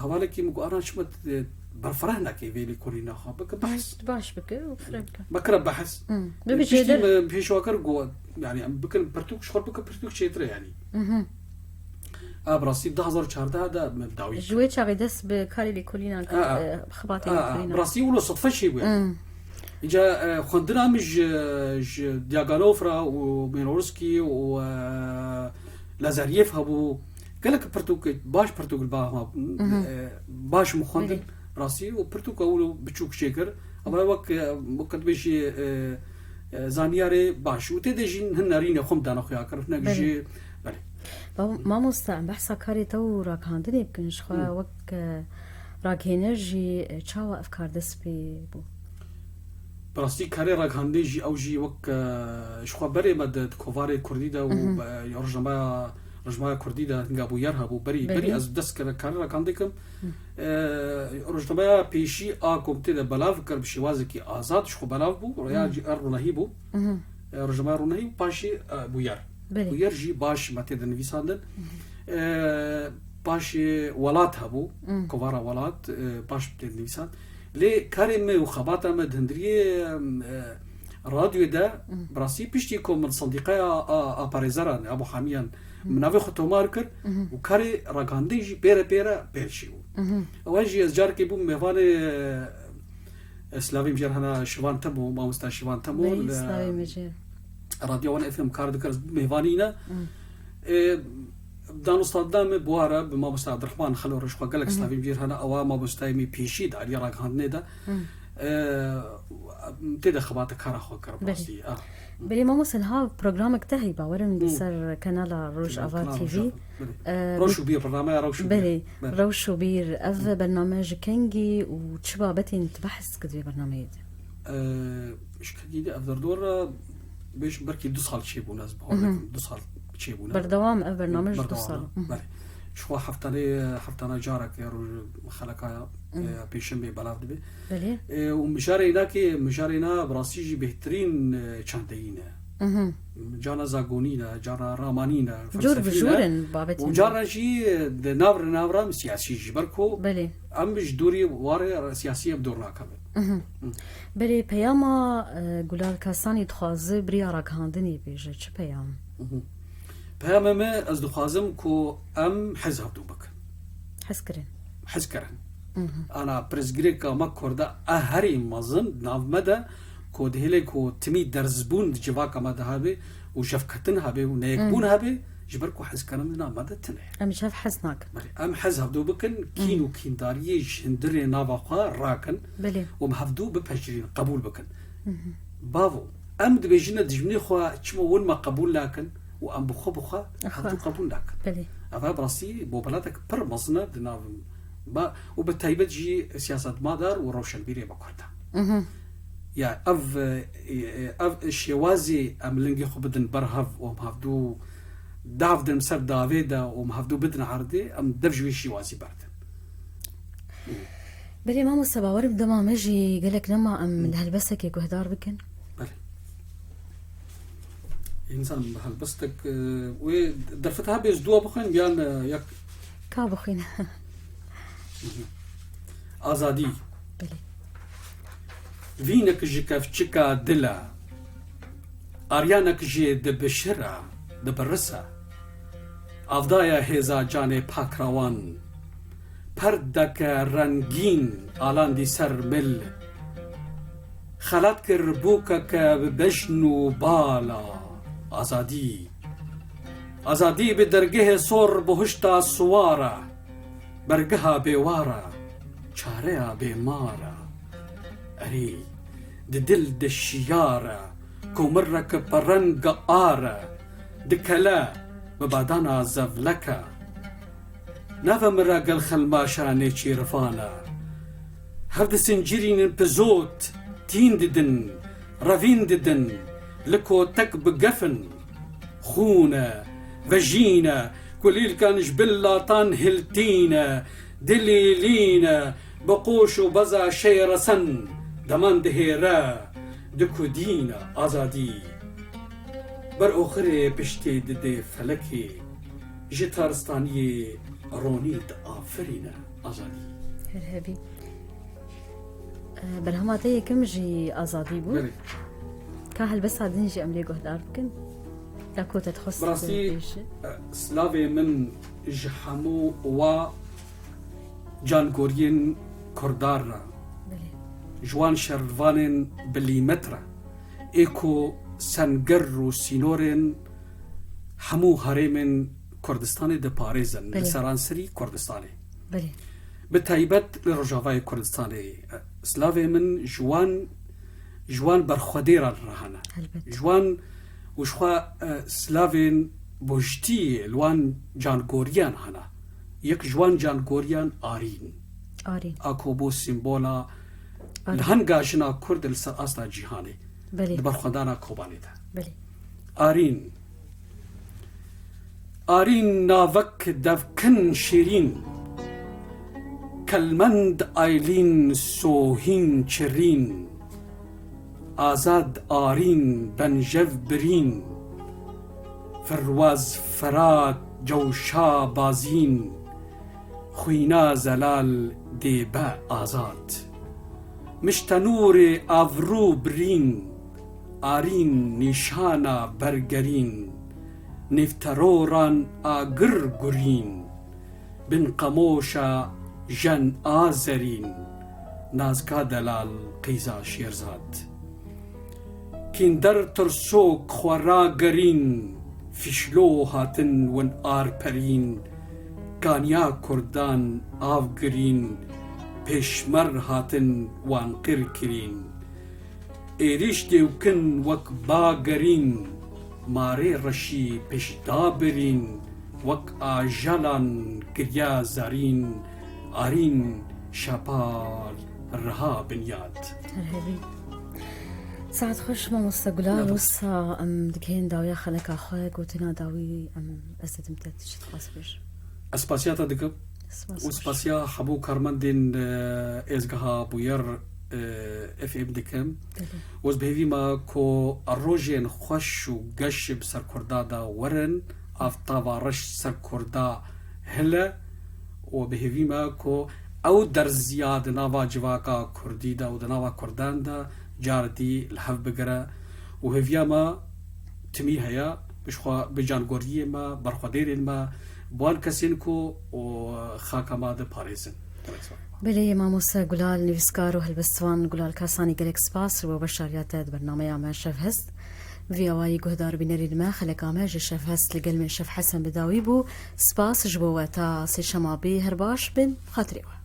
hevalekî min got, Aran, çima, e, berfireh nake vê lêkolîna xwe? Bike behs. Baş bike û fireh bike. Me kire behs. Hı. E, piştî min pêşwa kir, got, yani, em bikin pirtûk, ji xwe bikin pirtûk çêtir e, yani. A, bi rastî du hazar û çardeh de min dawî kir. Ji wê çaxê dest bi karê lêkolînan kir, A, a. e, xebatê A, a. lêkolînan. Bi rastî wilo sidfe çêbûye. Îca, e, xwendina min ji, ji Dyaganov re û Mînorskî û, e, Lazaryev hebû. Gelek pirtûk, baş pirtûk li ba hebûn. E, baş min xwendin. Belê. Rastî û pirtûka wilo biçûk çêkir. Ama wek, e, wek dibêjî, e, e, zanyarê baş. Û tê de jî hin nerînê xwe min dane xuya kir. Hinek Belê. jî, belê. Ba-, mamoste, em behsa karê te û ragihandinê bikin. Ji xwe Hı. wek, e, ragihaner jî, e, çawa ev kar dest pê bû? Bi rastî karê ragihandinê jî, ew jî wek, e, ji xwe berê me di, di kovarê kurdî de û, Mhm. e, ya rojnameya, rojnameya kurdî de hinga bûyer hebû. Berî, Berî. berî ez dest kir karê ragihandinê kim. Hı. E, rojnameya pêşî a ku min tê de belav kir bi şêwazekî azad ji xwe belav bû. Rêya Hı. jî er ronahî bû. Mhm. E, rojnameya ronahî û paşê, e, bûyer. Belê. Bûyer jî baş me tê de nivîsandin. Mhm. E, paşê welat hebû. Mhm. Kovara welat, e, baş tê de nivîsand. Lê karê me û xebata me di hundiriyê, e, radyoyê de, Mhm. bi rastî piştî ku min sendîqeya a, a parêzeran, Abu Hamiyan, Mhm. min navê xwe tomar kir Mhm. û karê ragihandinê jî pêre pêre pêl çêbû. Mhm. Ew jî ez carekê bûm mêvanê, e, Slavê mijêr hene Şivan Temo, mamosta Şivan Temo, Belê, li slavê mijêr. Radyo One F M kar dikir, ez bûm mêvanî ne. Mhm. E, danûstandina me bi wa re bi mamosta Abdurrahman Xelo re ji xwe gelek Mhm. slavê mijêr hene, ewa mabostayê me pêşî di aliyê ragihandinê de. Mhm. E, tê de xebata kara xwe kir, Belê. rastî. Ah. Belê mamoste, niha programek te heye, bawerim li Hı. ser kanala Rojava Kanala T V. Rojava, belê. E, Rewş û Bîr, bernameya Rewş û Bîr. Belê, Belê. Rewş û Bîr. Ev Hı. bername ji kengî û çi babetên tu behs dikî di vê bernameyê de? E, ji kengî de ev derdor re bêjim belkî du sal çêbûne, ez bawer Hı hı. dikim. Du sal çêbûne. Berdewam ev bername ji du Berdewam sal. e. Hı hı. Belê. Ji xwe heftanê, heftana careke roj xeleka, Hı. e, pêşemê belav dibe. Belê. E, û mijarê îna ki, mijarê îna bi rastî jî bêhtirîn, e, çandeyî ne. Mhm. Cara zagonî ne, cara ramanî ne, Cor bi felsefî ne. jor in babetên Û cara jî, e, di nav re nav re em siyasî jî. Ber ku Belê. em ji dorî warê siyasî em dor nakevin. Mhm. Hı. Belê peyama, e, Gulal Kasanî dixwaze bi riya ragihandinê bêje. Çi peyam? Mhm. Peyamê me ez dixwazim ku em hez hevdû bikin. Hezkirin. Hezkirin. Mhm. Ana pirsgirêka me Kurda a herî mezin di nav me de ku dihêlê ku timî derzbûn di civaka me de hebe û jevketin hebe û neyekbûn Mhm. hebe, ji ber ku hezkirin di nav me de tune. Em ji hev hez nakin. Belê, em hez hevdû bikin, kîn Mhm. û kîndariyê ji hundirê nava xwe rakin Belê. û em hevdû bipejirîn, qebûl bikin. Mhm. Bavo, em dibêjine dijminê xwe çima hûn me qebûl nakin û em bi xwe bi xwe Aha. hevdû qebûl nakin. Belê. Ev bi rastî bobelatek pir mezin e di nav ba û bi taybet jî siyasetmadar û rewşenbîrê me Kurd e. Mhm. Ya ev, e, e, ev şêwazî em lingê xwe bidin ber hev û em hevdû dav din ser davê de û em hevdû bidin erdê, em dev ji wî şîwazî berdin. Belê mamoste, bawerim dema me jî gelek nema em li helbestekê guhdar bikin. Belê. Însan bi helbestek, e, wê derfet hebe ez dua bixwînim yan, e, yek? Ka bixwîne. Azadî. Belê. Vînek ji kevçika dil e. Aryanek jî dibişire, dibirise. Avdaya hêza canê pakrawan. Perdeke rengîn alandî ser mil. Xelat kir bûkeke bi bejn û bala. Azadî. Azadî bi dergehê sor buhişta siwar e. Bergeha bêwar e. Çareya bêmar e. Erê, di dil de şiyar e. Komireke pereng ar e. Dikele bi badana zevleke. Nave min re gel xelmaşa nêçîrifan e. Hev disincirînin pizot, tîn didin, revîn didin, li kotek bi gef in. Xûn e, vejîn e, kulîlkan ji bil latan hiltîn e, dilîlîn e, bi qoş û beza şey resen, deman dihêre, dikudîne azadî. Ber oxirê piştê didê felekê, ji taristaniyê ronî diafirîne azadî. Her hebî. E, berhema te yekim jî azadî bû. Belê. Ka helbesta din jî em lê guhdar bikin. Ya ku te dixwest Bi rastî, bêjî. E, silavê min ji hemû wa cangoriyên Kurdan re, Belê. Ji wan şervanên bi lîmet re, ê ku senger û sînorên hemû herêmên Kurdistanê diparêzin, Belê. Li seranserî Kurdistanê. Belê. Bi taybet li Rojavayê Kurdistanê, e, silavê min ji wan, ji wan berxwedêran re hene. Helbet. Ji wan û jixwe, e, silavên bojtiyê li wan cangoriyan hene. Yek ji wan cangoriyan Arîn. Arîn. A ku bû sîmbola Arîn. Nihenga jina Kurd li ser asta cîhanê. Belê. Di berxwedana Kobanê de. Belê. Arîn. Arîn navek devkin şêrîn, kelmend aylîn sohîn çirîn, azad arîn benjev birîn, firwaz ferat cewşa bazîn, xwîna zelal dê be azad. Miştenûrê avrû birîn, arîn nîşana bergerîn, nîvteroran agir gurîn, bin qemoşa jen a zerîn, nazka delal qîza şêrzad. Kînder tirsok xwe ragerîn, fîşlo hatin win arperîn, kaniya kurdan av girîn, pêşmer hatin wan qir kirîn. Êrîş dêwkin wek bagerîn, marê reşî pêşda birîn, wek ajalan giriya zarîn, arîn şapal riha binyat. Her hebî. Saet xweş mamoste Gular, wisa em dikeyên dawiya xeleka xwe, gotina dawî em ez didim te, tu çi dixwaz bêj? Ez spasiya te dikim. Spas û xweş. Spasiya hemû karmendên, e, êzgeha Bûyer, e, F M dikim. Belê. Û ez bi hêvî me ku rojên xweş û geş bi ser Kurda de werin, aftava reş ser Kurda hile û bi hêvî me ku ew derziya di nava civaka Kurdî de û di nava Kurdan de cardî li hev bigire û hêviya me timî heye, bi xwe, bi cangoriyê me, berxwedêrên me, bi wan kesên ku û xaka me diparêzin. Belê, mamoste Gulal, nivîskar û helbestvan Gulal Kasanî, gelek spas ji bo beşdariya te di bernameya me Şevhest. Vî awayî guhdar bînerên me, xeleka me ji Şevhest li gel min Şevhesen bi dawî bû. Spas ji bo we, ta sêşema bê, her baş bin, bi xatirê we.